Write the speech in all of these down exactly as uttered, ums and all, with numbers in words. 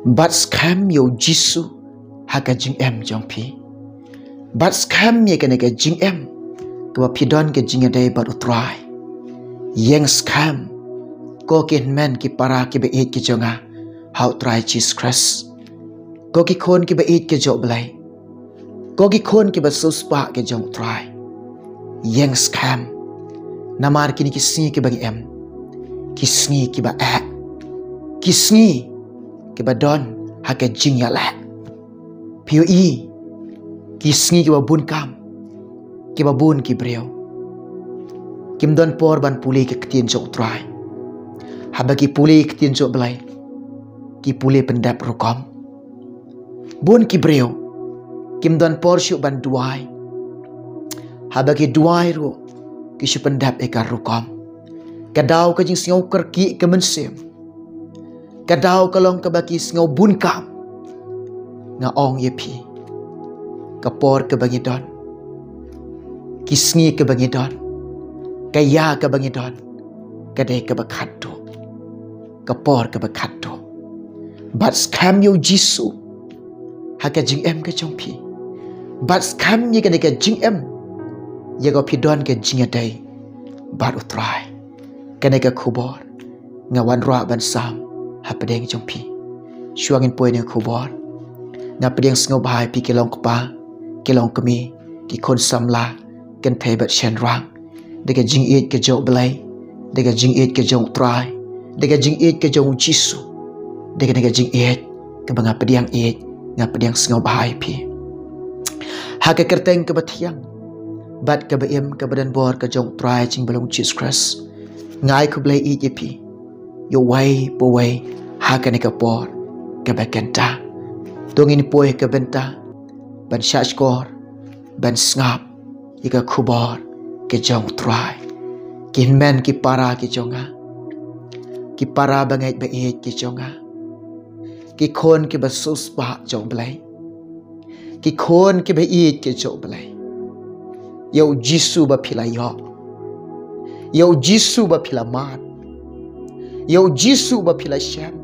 Bat skhem ïa u Jisu ha ka jingim jong phi. Bat skhem ïa kane ka jingim kaba phi don ka jingïadei bad u Trai. Ïeng skhem, ko ki hynmen ki para kiba ïeit ki jong nga ha u Trai Jisu Khrist. Ko ki khun kiba ïeit ki jong u Blei. Ko ki khun kiba siewspah ki jong u Trai. Ïeng skhem. Namar kine ki sngi kiba ngi im, ki sngi kiba eh, ki sngi kiba don ha ka jingïaleh. Phi ïohi, ki sngi kiba bun kam, kiba bun ki briew kim don por ban pule ka ktien jong u Trai. Haba ki pule ka ktien jong u Blei, ki pule pyndep rukom. Bun ki briew kim don por shuh ban duwai. Haba ki duwai ruh, ki shu pyndep ïa ka rukom. Ka daw ka jingsngew kyrkieh ka mynsiem. Ka daw ka long kaba ki sngew bun kam. Nga ong ïa phi, ka por kaba ngi don, ki sngi kaba ngi don, ka ïa kaba ngi don, ka dei kaba khatduh. Ka por kaba khatduh. Bat skhem ïa u Jisu ha ka jingim ka jong phi. Bat skhem ïa kane ka jingim, ïa ka phi don ka jingïadei bad u Trai. Kane ka khubor nga wanrah ban sam hapdeng jong phi. Shuwa ngin poi na ka khubor, nga pdiang sngewbha ïa phi ki long kpa, ki long kmie, ki khun samla, kynthei bad shynrang. Da ka jingïeit ka jong u Blei, da ka jingïeit ka jong u Trai, da ka jingïeit ka jong u Jisu, da ka, da ka jingïeit kaba nga pdiang ïeit, nga pdiang sngewbha ïa phi. Ha ka kyrteng kaba thiang bad kaba im kaba don bor ka jong u Trai jong ngi ba long Jisu Khrist, nga ai khublei ïeit ïa phi, ïa uwei pa uwei ha kane ka por kaba kynta. To ngin poi ha ka bynta ban shahshkor, ban sngap ïa ka khubor ka jong u Trai. Ki hynmen ki para ki jong nga, ki para bangeit ba ïeit ki jong nga, ki khun kiba siewspah jong u Blei, ki khun kiba ïeit ki jong u Blei. Ïa u Jisu ba phi la ïoh, ïa u Jisu ba phi la mad, ïa u Jisu ba phi la shem,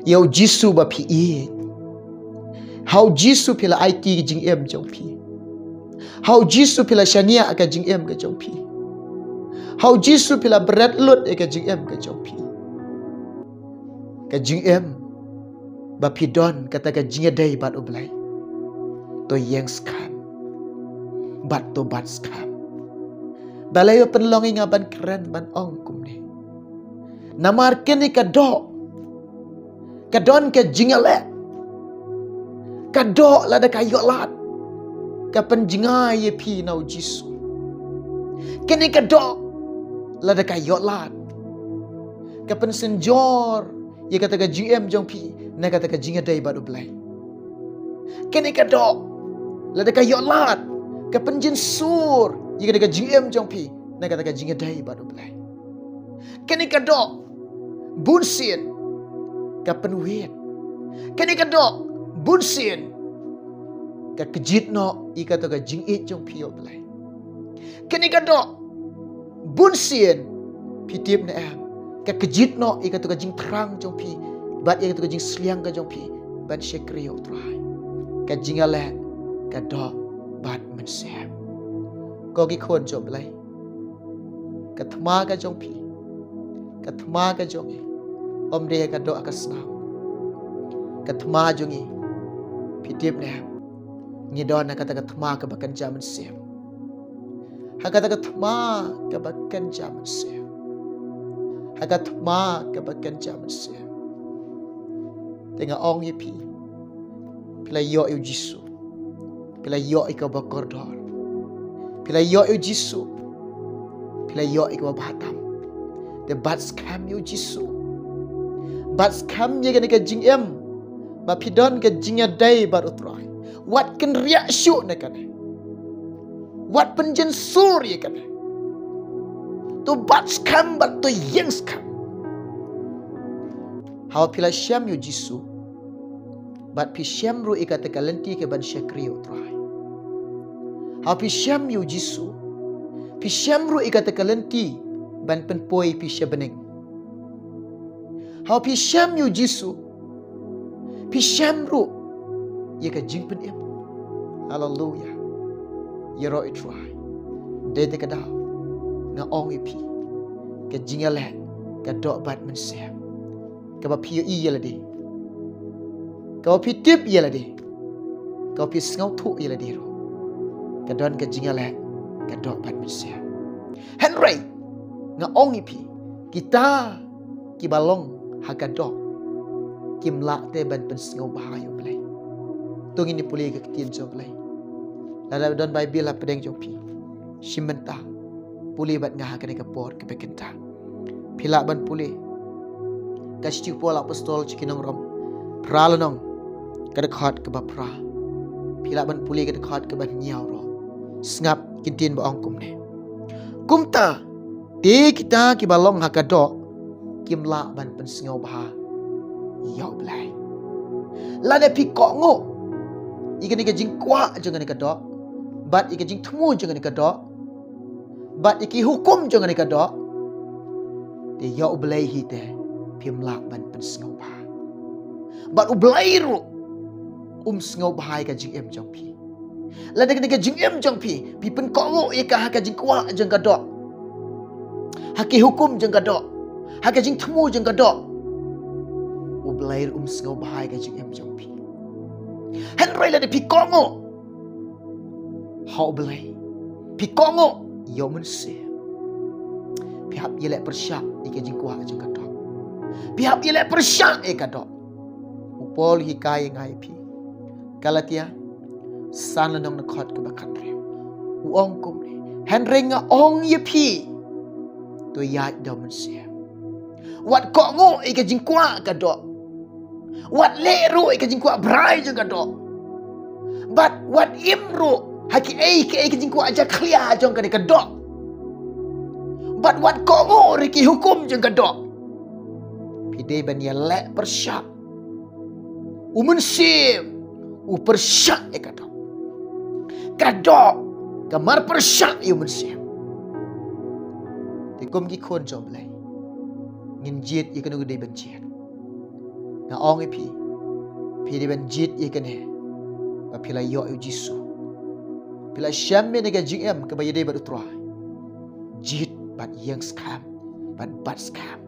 ïa u Jisu ba phi ïeit. Ha u Jisu phi la aiti ka jingim jong phi. Ha u Jisu phi la shaniah ka jingim ka jong phi. Ha u Jisu phi la bret lut ïa ka jingim ka jong phi. Ka jingim ba phi don kata ka jingïadei bad u Blei. To ïeng skhem bad to bat skhem. Balei ba pynlong ïa nga ban kren ban ong kumne? Namar kane ka doh ka don ka jingïaleh. Ka doh lada ka ïoh lad, ka pynjngai ïa phi na u Jisu. Kane ka doh lada ka ïoh lad, ka pynsynjor ïa kata ka jingim jong phi na kata ka jingïadei bad u Blei. Kane ka doh lada ka ïoh lad, ka pynjynsur ïa kata ka jingim jong phi na kata ka jingïadei bad u Blei. Kane ka doh bunsien ka pynwit. Kane ka doh bunsien ka kjit noh ïa kata ka jingïeit jong phi ïa u Blei. Kane ka doh bunsien, phi tip ne em, ka kjit noh ïa kata ka jingthrang jong phi bad ïa kata ka jingsliang ka jong phi ban shakri ïa u Trai. Ka jingïaleh ka doh bad mynsiem. Ko ki khun jong u Blei, ka thma ka jong phi, ka thma ka jong ngi, ym dei ka doh ka snam. Ka thma jong ngi, phi tip ne em, ngi don ha kata ka thma kaba kynja mynsiem. Ha kata ka thma kaba kynja mynsiem. Ha ka thma kaba kynja mynsiem. Te nga ong ïa phi, phi la ïoh ïa u Jisu, phi la ïoh ïa kaba kordor, phi la ïoh ïa u Jisu, phi la ïoh ïa kaba bha tam. Te bat skhem ïa u Jisu. Bat skhem ïa kane ka jingim ba phi don ka jingïadei bad u Trai. Wat kynriah shuh na kane. Wat pynjynsur ïa kane. To bat skhem bad to ïeng skhem. Haba phi la shem ïa u Jisu, bad phi shem ruh ïa kata ka lynti ka ban shakri ïa u Trai. Haba phi shem ïa u Jisu, phi shem ruh ïa kata ka lynti ban pynpoi phi sha bneng. Haba phi shem ïa u Jisu, Phi shem ruh ïa ka jingpynim. Haleluya. Ïaroh ïa u Trai. Dei te ka daw nga ong ïa phi, ka jingïaleh ka doh bad mynsiem. Kaba phi ïohi ïa lade, kaba phi tip ïa lade, kaba phi sngewthuh ïa lade ruh, ka don ka jingïaleh ka doh bad mynsiem. Hynrei nga ong ïa phi, kita kiba long ha ka doh kim lah te ban pynsngewbha ïa U Blei. To ngin ïa pule ka ktien jong U Blei. Lada don Baibl hapdeng jong phi, shim mynta, pule bad nga ha kane ka por kaba kynta. Phi lah ban pule ka shithi u Paul apostol sha ki nong Rom, phra lynnong, ka dkhot kaba phra. Phi lah ban pule ka dkhot kaba hynñiew ruh. Sngap ki ktien ba ong kumne: Kumta te kita kiba long ha ka doh kim lah ban pynsngewbha ïa U Blei. Lada phi kohnguh ïa kane ka jingkwah jong kane ka doh, bad ïa ka jingthmu jong kane ka doh, bad ïa ki hukum jong kane ka doh, te ïa U Blei hi te phim lah ban pynsngewbha. Bad U Blei ruh um sngewbha ïa ka jingim jong phi. Lada kane ka jingim jong phi phi pynkohnguh ïa ka ha ka jingkwah jong ka doh, ha ki hukum jong ka doh, ha ka jingthmu jong ka doh, U Blei ruh um sngewbha ïa ka jingim jong phi. Hynrei lada phi kohnguh ha U Blei, phi kohnguh ïa U Mynsiem, phi hap ïaleh pyrshah ïa ka jingkwah jong ka doh. Phi hap ïaleh pyrshah ïa ka doh. U Paul u hikai ïa nga ïa phi, Galatia san lynnong, dkhot kaba khathynriew, u ong kumne: Hynrei nga ong ïa phi, to ïaid da U Mynsiem. Wat kohnguh ïa ka jingkwah ka doh. Wat leh ruh ïa ka jingkwah brai jong ka doh. Bad wat im ruh ha kiei kiei ki jingkwah jakhlia jong kane ka doh. Bad wat kohnguh ruh ïa ki hukum jong ka doh. Phi dei ban ïaleh pyrshah. U Mynsiem u pyrshah ïa ka doh. Ka doh ka mar pyrshah ïa U Mynsiem. Te kum ki khun jong U Blei, ngin jied ïa kano ka dei ban jied. Nga ong ïa phi, phi dei ban jied ïa kane ba phi la ïoh ïa U Jisu. Phi la shem ïa kane ka jingim kaba ïadei bad U Trai. Jied bad ïeng skhem bad bat skhem.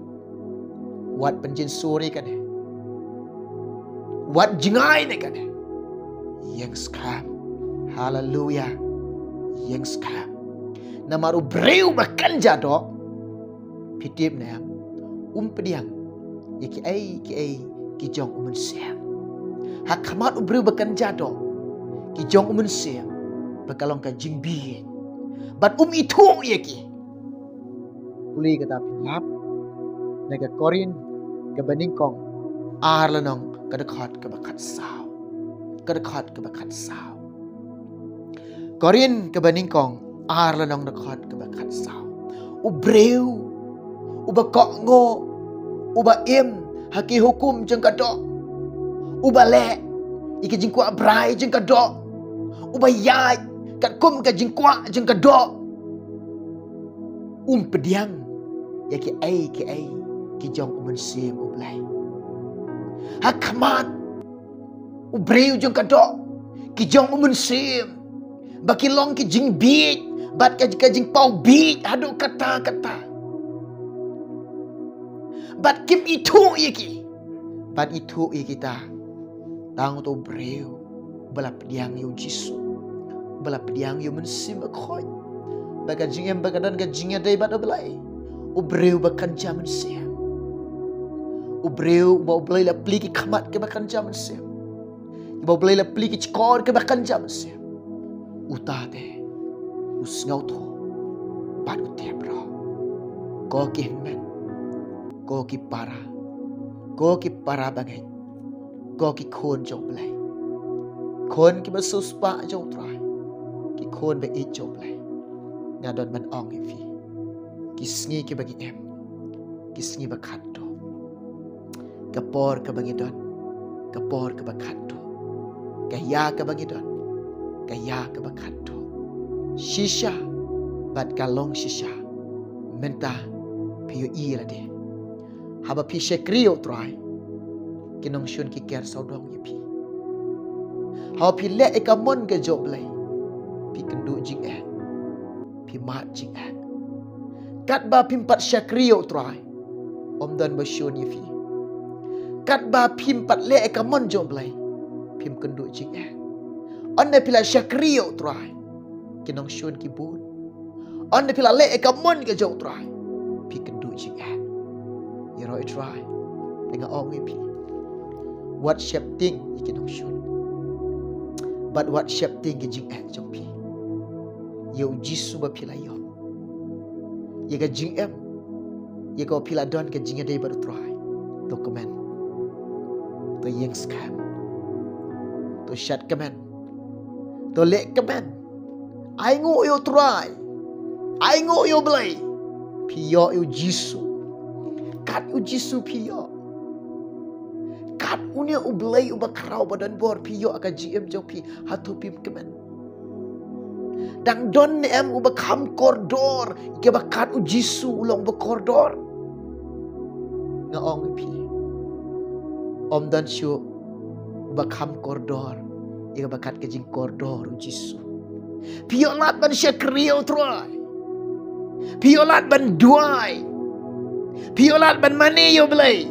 Wat pynjynsur ïa kane. Wat jngai na kane. Ïeng skhem. Haleluya. Ïeng skhem. Namar u briew ba kynja doh, phi tip ne em, um pdiang ïa kiei kiei ki jong U Mynsiem. Ha khmat u briew ba kynja doh, ki jong U Mynsiem ba ka long ka jingbieit. Bad um ithuh ïa ki. Pule kata phi lap na ka Korinth kaba nyngkong, ar lynnong, ka dkhot kaba khatsaw. Ka dkhot kaba khatsaw. Korinth kaba nyngkong, ar lynnong, dkhot kaba khatsaw. U briew uba kohnguh, uba im ha ki hukum jong ka doh, uba leh ïa ki jingkwah brai jong ka doh, uba ïaid katkum ka jingkwah jong ka doh, um pdiang ïa kiei kiei ki jong U Mynsiem U Blei. Ha khmat u briew jong ka doh, ki jong U Mynsiem ba ki long ki jingbieit bad ka, ka jingpaw bieit haduh katta katta. Bad kim ithuh ïa ki. Bad ithuh ïa kita tang uto u briew ba la pdiang ïa U Jisu, ba la pdiang ïa U Mynsiem Bakhuid. Ba ka jingim ba ka don ka jingïadei bad U Blei. U briew ba kynja mynsiem. U briew ba U Blei la plie ki khmat kiba kynja mynsiem. Ba U Blei la plie ki shkor kiba kynja mynsiem. Uta te u sngewthuh bad u tip ruh. Ko ki hynmen, ko ki para, ko ki para bangeit, ko ki khun jong U Blei, khun kiba siewspah jong U Trai, ki khun ba ïeit jong U Blei. Nga don ban ong ïa phi, ki sngi kiba ngi im, ki sngi ba khatduh. Ka por kaba ngi don, ka por kaba khatduh. Ka ïa kaba ngi don, ka ïa kaba khatduh. Shisha bad ka long shisha. Mynta phi ïohi lade, haba phi shakri ïa U Trai, ki nongshun ki ker sawdong ïa phi. Haba phi leh ïa ka mon ka jong U Blei, phi kynduh jingeh, phi mad jingeh. Katba phim pat shakri ïa U Trai, ym don ba shun ïa phi. Katba phim pat leh ïa ka mon jong U Blei, phim kynduh jingeh. Ynda phi la shakri ïa U Trai, ki nongshun ki bun. Ynda phi la leh ïa ka mon ka jong U Trai, phi kynduh jingeh. Ïaroh ïa U Trai, te nga ong ïa phi, wat sheptieng ïa ki nongshun, bad wat sheptieng ïa ki jingeh jong phi. Ïa U Jisu ba phi la ïoh, ïa ka jingim, ïa kaba phi la don ka jingïadei bad U Trai, to kmen, to ïeng skhem, to shad kmen, to leh kmen. Ainguh ïa U Trai, ainguh ïa U Blei. Phi ïoh ïa U Jisu. Kat ïa U Jisu phi ïoh. Kat une U Blei uba khraw ba don bor phi ïoh ha ka jingim jong phi. Hato phim kmen? Dang don ne em uba kham kordor ïa kaba kat U Jisu u long uba kordor? Nga ong ïa phi, ym don shuh uba kham kordor ïa kaba kat ka jingkordor U Jisu. Phi ïoh lad ban shakri ïa U Trai. Phi ïoh lad ban duwai. Phi ïoh lad ban mane ïa U Blei.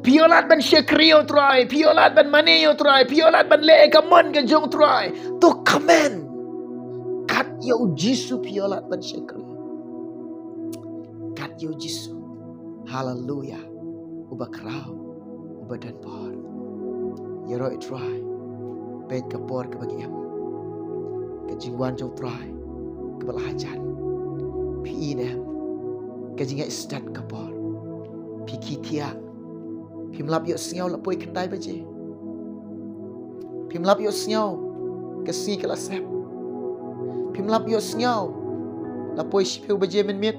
Phi ïoh lad ban shakri ïa U Trai. Phi ïoh lad ban mane ïa U Trai. Phi ïoh lad ban leh ïa ka mon ka jong U Trai. To kmen, kat ïa U Jisu phi ïoh lad ban shakri. Kat ïa U Jisu. Haleluya. Uba khraw, uba don bor. Ïaroh ïa U Trai. Peit ka por kaba ngi im, ka jingwan jong U Trai kaba la hajan. Phi i ne em ka jingïaid stet ka por? Phi khie thiah. Phim lap ïohsngew la poi khyndai baje. Phim lap ïohsngew ka sngi ka la sep. Phim lap ïohsngew la poi shiphew baje mynmiet.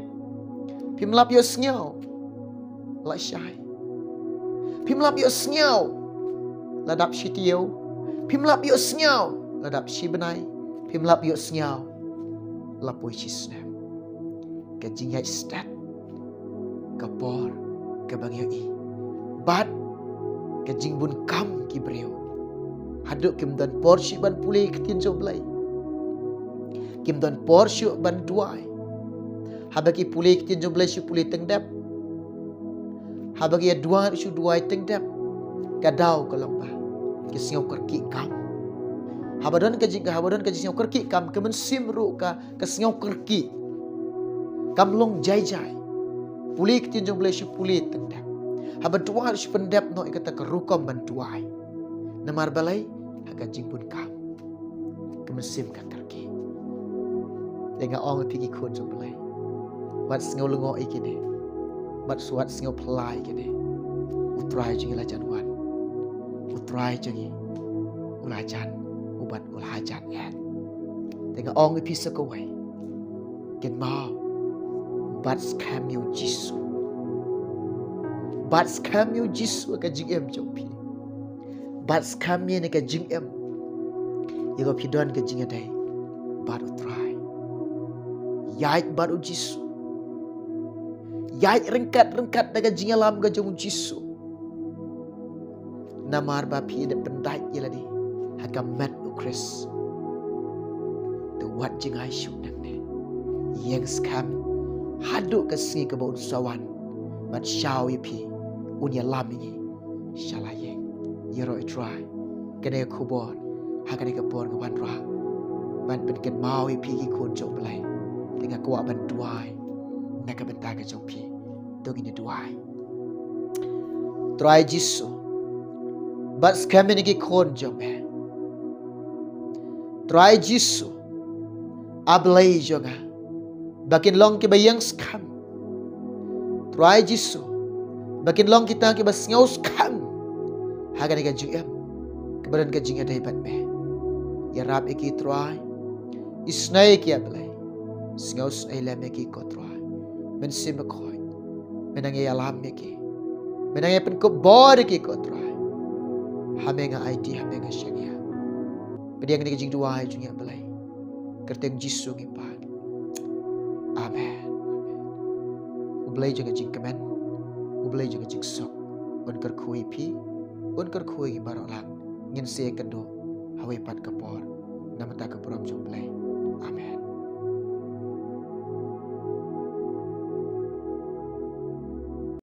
Phim lap ïohsngew la shai. Phim lap ïohsngew la dap shi taïew. Phim lap ïohsngew la dap shi bnai. Phim lap ïohsngew la poi shi snem. Ka jingïaid stet ka por kaba ngi ïohi bad ka jingbun kam ki briew. Haduh kim don por shuh ban pule ïa ka ktien jong U Blei. Kim don por shuh ban duwai. Haba ki pule ïa ka ktien jong U Blei shu pule teng dep. Haba ki ïa duwai shu duwai teng dep. Ka daw ka long ba ki sngew kyrkieh kam. Haba don ka jing, haba don ka jingsngew kyrkieh kam, ka mynsiem ruh ka, ka sngew kyrkieh. Kam long jai jai. Pule ïa ka ktien jong U Blei shu pule teng dep. Haba duwai shu pyndep noh ïa kata ka rukom ban duwai. Namar balei? Ha ka jingbun kam ka mynsiem ka kyrkieh. Te nga ong ïa phi ki khun jong U Blei, wat sngew lyngngoh ïa kine. Wat, wat sngew phylla ïa kine. U Trai jong ngi la jan wan. U Trai jong ngi u la jan, u bad u la jan eh. Te nga ong ïa phi sa kawei, kynmaw, bat skhem ïa U Jisu. Bat skhem ïa U Jisu ha ka jingim jong phi. Bat skhem ïa kane ka jingim ïa kaba phi don ka jingïadei bad U Trai. Ïaid bad U Jisu. Ïaid ryngkat ryngkat da ka jingïalam ka jong U Jisu. Namar ba phi dep pyndait ïa lade ha ka met U Khrist. Te wat jngai shuh nangne. Ïeng skhem haduh ka sngi kaba un sa wan ban shaw ïa phi, un ïalam ïa ngi sha la ïing. Ïaroh ïa U Trai. Kane ka khubor ha kane ka por nga wanrah ban pynkynmaw ïa phi ki khun jong U Blei. Te nga kwah ban duwai na ka bynta ka jong phi. To ngin ïa duwai. Trai Jisu, bat skhem ïa kine ki khun jong me. Trai Jisu, A Blei jong nga, ba kin long kiba ïeng skhem. Trai Jisu, ba kin long kita kiba sngew skhem ha kane ka jingim kaba don ka jingïadei bad me. Ïarap ïa ki Trai. Isynei ïa ki A Blei. Sngewsynei lem ïa ki ko Trai. Mynsiem Bakhuid, me nang ïalam ïa ki. Me nang ïa pynkup bor ïa ki ko Trai. Ha me nga aiti, ha me nga shaniah. Pdiang ïa kane ka jingduwai jong ngi A Blei. Kyrteng Jisu ngi pan. Amen. U Blei jong ka jingkmen, U Blei jong ka jingsuk un kyrkhu ïa phi. un kyrkhu ïa ngi baroh lang. Ngin sa ïakynduh ha kawei pat ka por. Namar ka burom jong U Blei. Amen.